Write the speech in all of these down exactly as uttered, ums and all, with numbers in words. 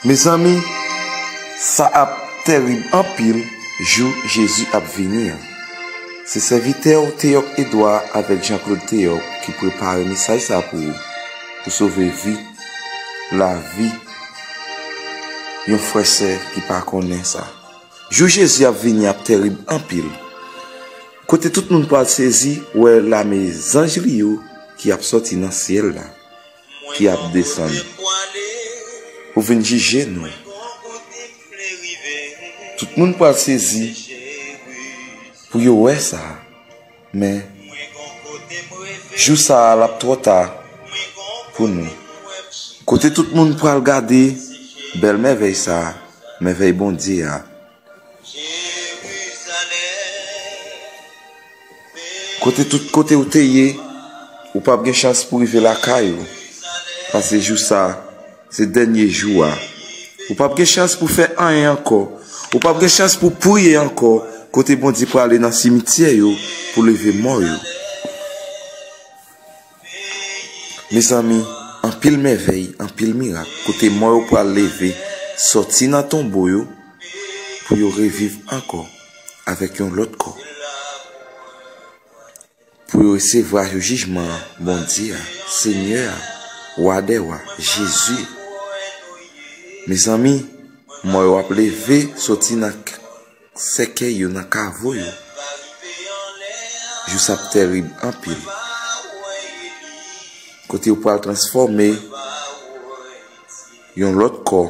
Mezanmi, sa ap tèrib anpil jou Jezi ap vini an. Se sèvitè w Teyòk Edwa avèk Jean Claude Teyòk ki prepare mesaj sa pou ou, pou sove vi, lavi yon frè sè ki pa konnen sa. Jou Jezi ap vini ap tèrib anpil. Kote tout moun pral sezi wè lame zanj li yo ki ap sòti nan syèl la, ki ap desann pou vin jije nou. Tout moun pral sezi pou yo wè sa. Men, jou sa a l ap twò ta pou nou. Kote tout moun pral gade bèl mèvèy sa a, mèvèy Bondye a. Kote tout kote ou te ye, ou p ap gen chans pou rive lakay ou, paske jou sa a, se dènye jou a. Ou p ap gen chans pou fè anyen ankò. Ou p ap gen chans pou priye ankò kote Bondye prale nan simityè yo pou leve mò yo. Mezanmi, anpil mèvèy, anpil mirak, kote mò yo pral leve, sòti nan tonbo yo, pou yo reviv ankò avèk yon lòt kò. Pou yo resevwa jou jijman an, Bondye a, Senyè a, Wa dè wa, Jezi. Mezanmi, mò yo ap leve sòti nan k-, sèkèy yo, nan kavo yo. Jou sa ap tèrib anpil. Kote yo pral transfòme yon lòt kò,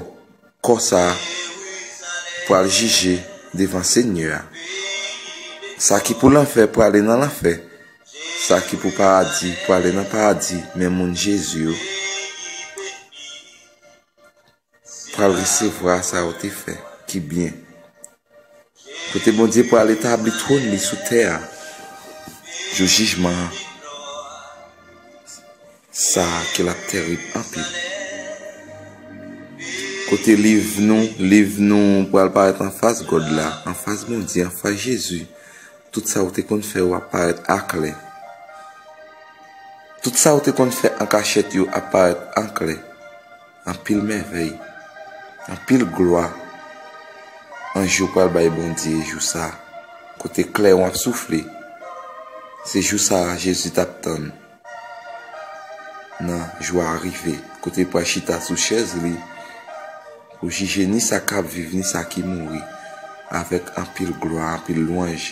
kò sa a pral jije devan Senyè a. Sa ki pou lanfè prale nan lanfè. Sa ki pou paradi prale nan paradi, men moun Jezi yo pral resevwa sa yo te fè ki byen. Kote Bondye pral etabli twòn li sou tè a, jou jijman an. Sa a ke l ap tèrib anpil. Kote liv nou, liv nou pral parèt anfas gòd la, anfas Bondye, anfas Jezi. Tout sa ou te konn fè yo ap parèt aklè. Tout sa ou te konn fè an kachèt yo ap parèt aklè. Anpil mèvèy, anpil glwa. Anj yo pral bay Bondye jou sa a, kote klèwon ap soufle. Se jou sa a Jezi t ap tann. Nan jou a rive, kote l pral chita sou chèz li, pou jije ni sa k ap viv, ni sa ki mouri, avèk anpil glwa, anpil lwanj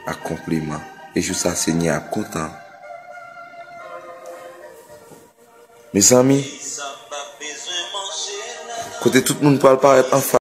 ak konpliman. E jou sa Senyè a ap kontan. Mezanmi, kote tout moun pral parèt anfas